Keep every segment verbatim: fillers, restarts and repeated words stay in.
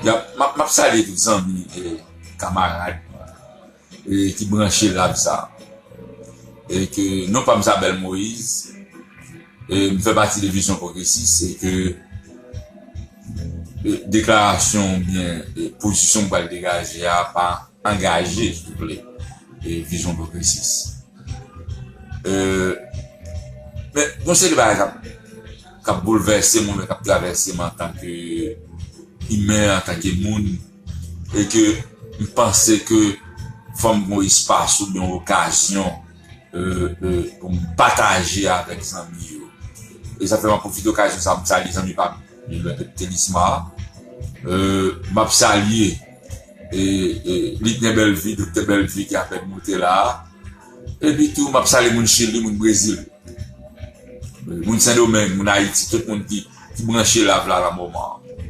M ap, m ap salye tout zanmi e kamarad e ki branche live sa. E ke non pa m se Abel Moïse, e m fè pati de Vizyon Pwogresis, e ke e, deklarasyon oubyen e, pozisyon m pral degaje a pa angaje, si w vle, e, Vizyon Pwogresis. E, men, gon seri de bagay k ap, k ap boulvèse mwen, men k ap travèse m antanke imen, antanke moun, e ke m panse ke fò m gon espas oubyen yon okazyon e, e, pou m pataje avèk zanmi yo. E sa fè m ap pwofite okazyon sa a pou m salye zanmi pa m, Gilbert Telisma. E, m ap salye e, e, Litnè Bèlvi, Doktè Bèlvi ki apèn moute la a. Epi tou, m ap salye moun Chili, moun Brezil, moun Sendomeng, moun Ayiti, tout moun ki, ki branche live la nan moman an.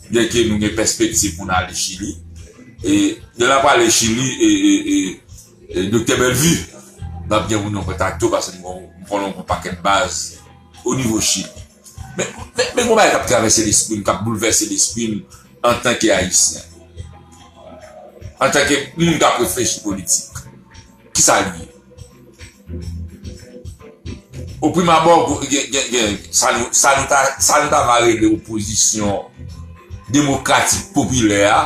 Byenke nou gen pèspektiv pou n ale Chili, e lè n ap ale Chili, e, e, e, e, Doktè Bèlvi, n ap gen pou nou kontakte w paske m gon, m konnen w gon pakèt baz o nivo Chili. Men, men, men gon bagay k ap travèse lespri m, k ap boulvèse lespri m antanke Ayisyen, antanke moun k ap reflechi politik. Kisa l ye? O prim abò, gen, gen, gen, sa nou, sa nou ta, sa nou ta va rele opozisyon demokratik popilè a,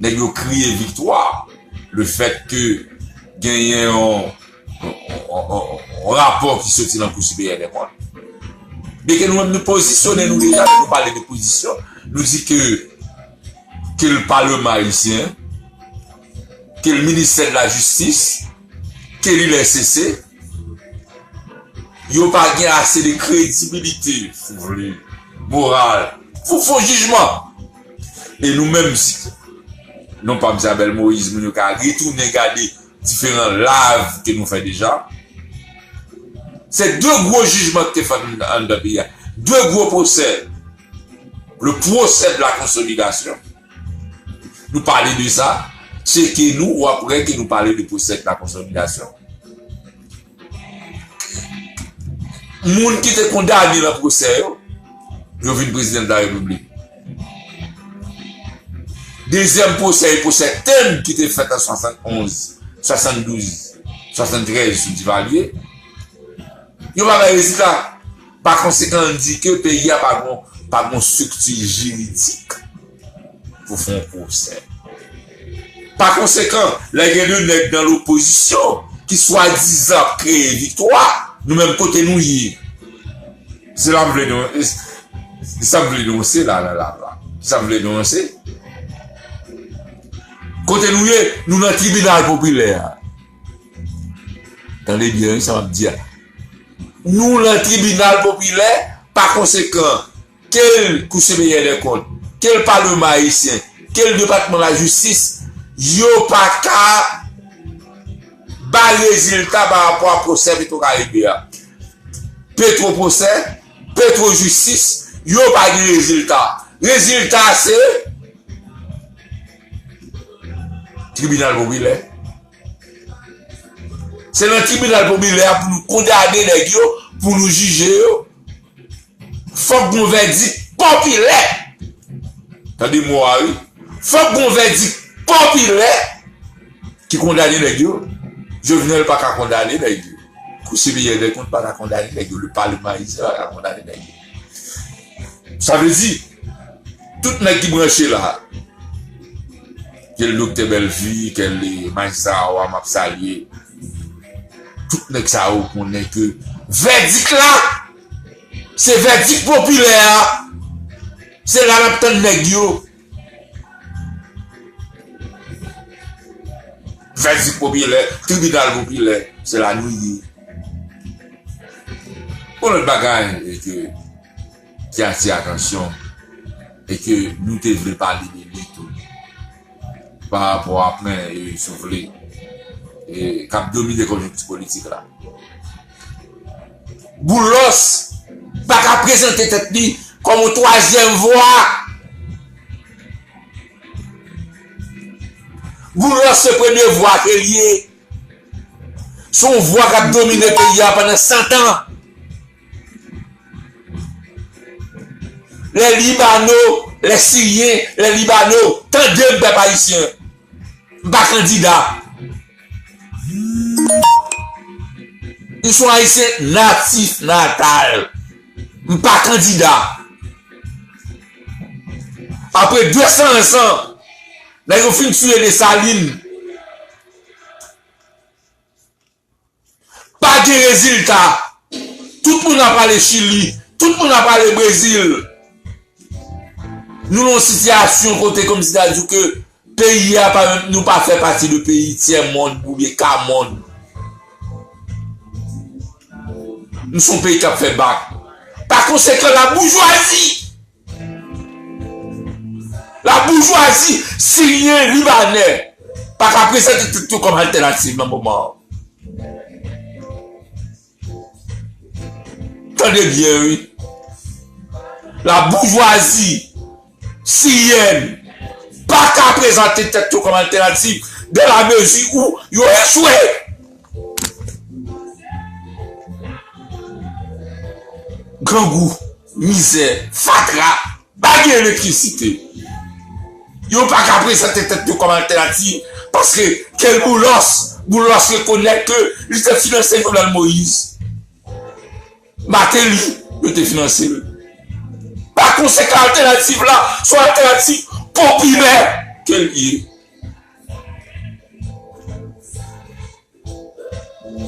nèg yo kriye viktwa. Le fèt ke genyen yon, yon, yon, yon, yon rapò ki soti nan Kou Siperyè dè Kont. Byenke nou menm nou pozisyone nou deja, lè nou pale de pozisyon, nou di ke, ke l Palman ayisyen, ke l Ministè de la Jistis, ke l I L S C C, yo pa gen ase de kredibilite, si w vle, moral, pou fè yon jijman. E nou menm, si non pa m se Abel Moïse, moun yo ka retounen gade diferan live ke nou fè deja. Se de gwo jijman ki te fèt anndan peyi a. De gwo pwosè. Le procès de la consolidation. Nou pale de sa. Tcheke nou, w ap wè ke nou pale de procès de la consolidation. Moun ki te kondane nan pwosè yo, yo vin prezidan de la repiblik. Dezyèm pwosè, e pwosè Tèn ki te fèt an swasannonz, swasanndouz, swasanntrèz sou Divalye, yo pa bay rezilta. Pa konsekan, n di ke peyi a pa gon, pa gon estrikti jiridik pou fè yon pwosè. Pa konsekan, lè gen de nèg nan lopozisyon ki swadizan ap kreye viktwa, nou menm kote nou ye? Se la m vle nou, se sa m vle denonse la, la, la, la. Se sa m vle denonse. Kote nou ye? Nou nan tribinal popilè a. Tande byen, wi, sa m ap di a. Nou nan tribinal popilè, pa konsekan, ke l Kou Siperyè dè Kont, ke l Palman ayisyen, ke l Depatman Lajistis, yo pa ka bay rezilta pa rapò a pwosè Petwokaribe a. Petwo pwosè, Petwo jistis, yo pa gen rezilta. Rezilta se tribinal popilè. Se nan tribinal popilè a pou nou kondane nèg yo, pou nou jije yo. Fòk gon vèdik popilè. Tande mo a, wi. Fòk gon vèdik popilè ki kondane nèg yo. Jovenel pa ka kondane nèg yo. Kou Siperyè dè Kont pa ka kondane nèg yo. Le Palman ayisyen pa ka kondane nèg yo. Sa vle di, tout nèg ki branche la, ke l Doktè Bèlvi, ke l Majistra Awa, m ap salye. Tout nèg sa yo konnen ke vèdik la, se vèdik popilè a. Se la n ap tann nèg yo. Vèdik popilè, tribinal popilè, se la nou ye. Yon lòt bagay, e ke, ki atire atansyon, e ke nou te vle pale de li tou, pa rapò a pwen, e, si w vle, e, k ap domine konjonkti politik la. Boulos pa ka prezante tèt li kòm yon twazyèm vwa. Boulos se premye vwa ke l ye. Se yon vwa k ap domine peyi a pandan san tan. Lè Libano lè Siryen, lè Libano, tande m, pèp ayisyen. M pa kandida. M se yon Ayisyen natif natal. M pa kandida. Apre de san zan, nèg yo fin tiye Desalin. Pa gen rezilta. Tout moun ap ale Chili. Tout moun ap ale Brezil. Nou nan yon sitiyasyon kote kòmsi ta di ke peyi a pa menm, nou pa fè pati de peyi tyè mond oubyen ka mond. Nou se yon peyi k ap fè bak. Pa konsekan, la boujwazi, la boujwazi siryen, libanè pa ka prezante tèt yo kòm altènativ nan moman an. Tande byen, wi. La boujwazi siryèn pa ka prezante tèt yo kòm altènativ dans la mesure où yo echwe. Grangou, mizè, fatra, pa gen elektrisite. Yo pa ka prezante tèt yo kòm altènativ paske Kel Boulos, Boulos rekonèt ke li te finanse Jovenel Moïse. Martelly, yo te finanse l. Pa konsekan, altènativ la se yon altènativ popilè ke l ye.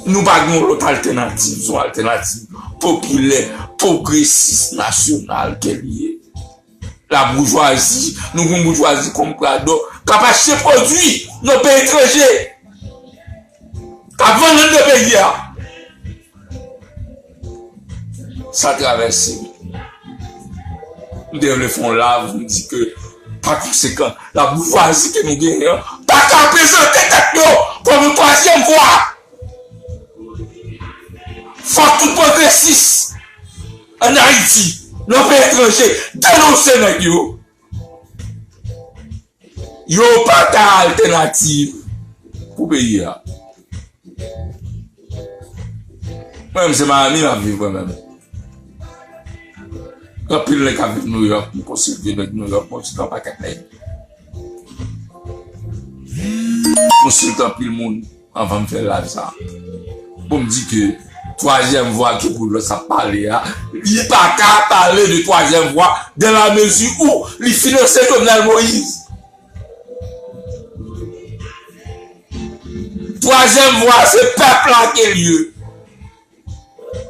Nou pa gen yon lòt altènativ, se yon altènativ popilè, pwogresis, nasyonal ke l ye. La boujwazi, nou gen yon boujwazi konpradò k ap achte pwodui nan peyi etranje, k ap vann anndan peyi a. Sa travèse m. M te vle fè yon live, m di ke, pa konsekan, la boujwazi ke nou genyen an pa ka prezante tèt yo kòm yon twazyèm vwa. Fòk tout pwogresis ann Ayiti, nan peyi etranje, denonse nèg yo. Yo pa ka altènativ pou peyi a. Mwen menm se Miami m ap viv mwen menm. Gen anpil nèg k ap viv Nouyòk, m konsilte nèg Nouyòk, m konsilte yon pakèt nèg. M konsilte anpil moun anvan m fè live sa. Pou m di ke twazyèm vwa ke Boulos ap pale a, li pa ka pale de twazyèm vwa dans la mesure où li finanse Jovenel Moïse. Twazyèm vwa se pèp la ke l ye.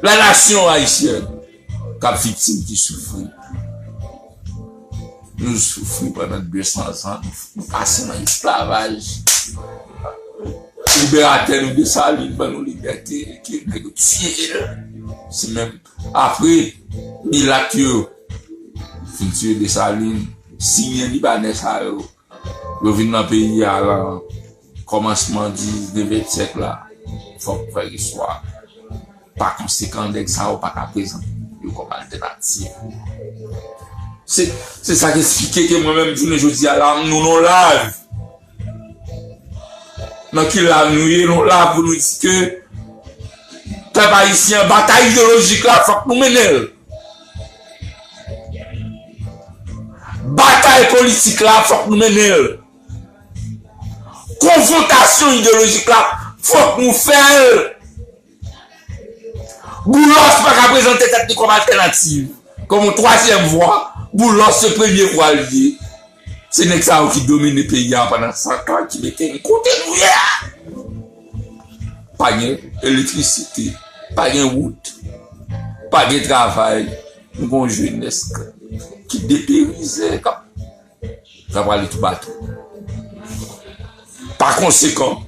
La nation haïtienne k ap viktim, ki soufri. Nou soufri pandan de san zan, nou, nou pase nan esklavaj. Liberatè nou Desalin ban nou libète, ke nèg yo tiye l. Se menm apre milat yo fin tiye Desalin, Siryen, Libanè sa yo, yo vin nan peyi a lan kòmansman diznèvyèm syèk la. Fòk fè istwa. Pa konsekan, nèg sa yo pa ka prezante yo kòm altènativ. Se, se sa k eksplike ke mwen menm, jounen jodi a la, nou nan live. Nan ki live nou ye? Nou live pou nou di ke pèp ayisyen an, batay ideyolojik la, fòk nou mennen l. Batay politik la, fòk nou mennen l. Konfwontasyon ideyolojik la, fòk nou fè l. Boulos pa ka prezante tèt li kòm altènativ, kòm yon twazyèm vwa. Boulos se premye vwa l ye. Se nèg sa yo ki domine peyi a pandan senk an, ki mete n kote nou ye a. Pa gen elektrisite, pa gen wout, pa gen travay. Nou gen yon jenès k-, ki deperize, k ap, k ap prale toubatou. Pa konsekan,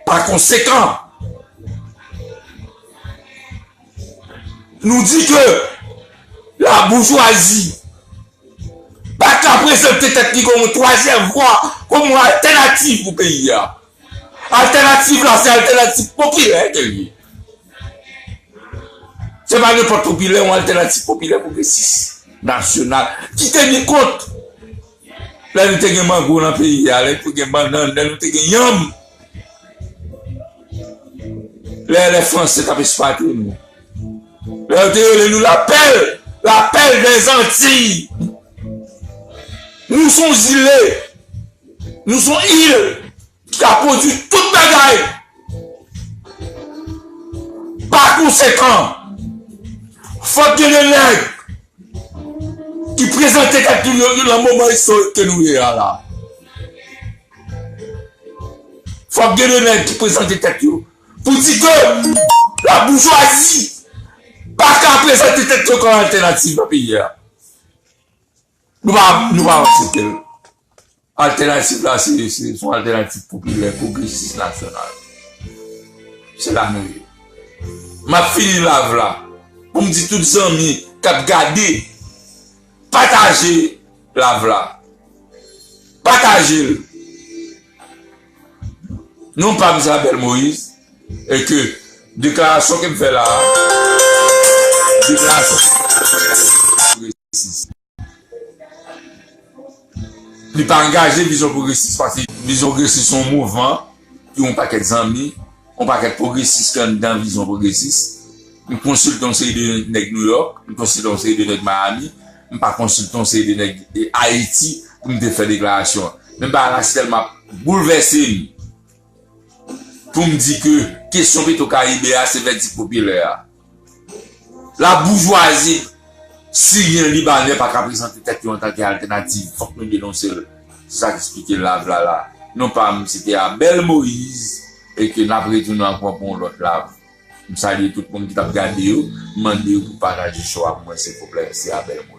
pa konsekan, nou di ke la boujwazi pa ka prezante tèt li kòm yon twazyèm vwa, kòm yon altènativ pou peyi a. Altènativ la, se altènativ popilè ke l ye. Se pa nenpòt popilè, yon altènativ popilè pwogresis, nasyonal, ki teni kont. Lè nou te gen mango nan peyi a, lè nou te gen bannann, lè nou te gen yanm, lè, lè Franse t ap esplwate nou, lè yo te rele nou lapèl, Lapèl dèzantiy. Nou se yon zile. Nou se yon il ki ka pwodui tout bagay. Pa konsekan, fòk gen de nèg ki prezante tèt yo, yo, yo nan moman istorik ke nou ye a la. Fòk gen de nèg ki prezante tèt yo pou di ke laboujwazi pa ka prezante tèt yo kòm altènativ nan peyi a. Nou pa, nou pa aksepte l. Altènativ la, se, se, se yon altènativ popilè, pwogresis, nasyonal. Se la nou ye. M ap fini live la pou m di tout zanmi k ap gade, pataje live la. Pataje l. Non pa m se Abel Moïse, e ke deklarasyon ke m fè la a, deklarasyon pwogresis. Li pa angaje vizyon pwogresis, paske vizyon pwogresis se yon mouvman ki yon pakèt zanmi, yon pakèt pwogresis ki anndan vizyon pwogresis. M konsilte yon seri de nèg New York, m konsilte yon seri de nèg Miami, m pa konsilte yon seri de nèg, e, Ayiti pou m te fè deklarasyon an. Men bagay la se tèlman ap boulvèse m pou m di ke kesyon Petro Caribe a se vèdik popilè a. Laboujwazi siryen, libanè pa ka prezante tèt yo antanke altènativ. Fòk nou denonse l. Se sa k eksplike live la la. Non pa m, se te Abel Moïse, e ke n ap retounen ankò pou yon lòt live. M salye tout moun ki t ap gade yo, m mande yo pou pataje show a pou mwen, silvouplè. Se Abel Moïse.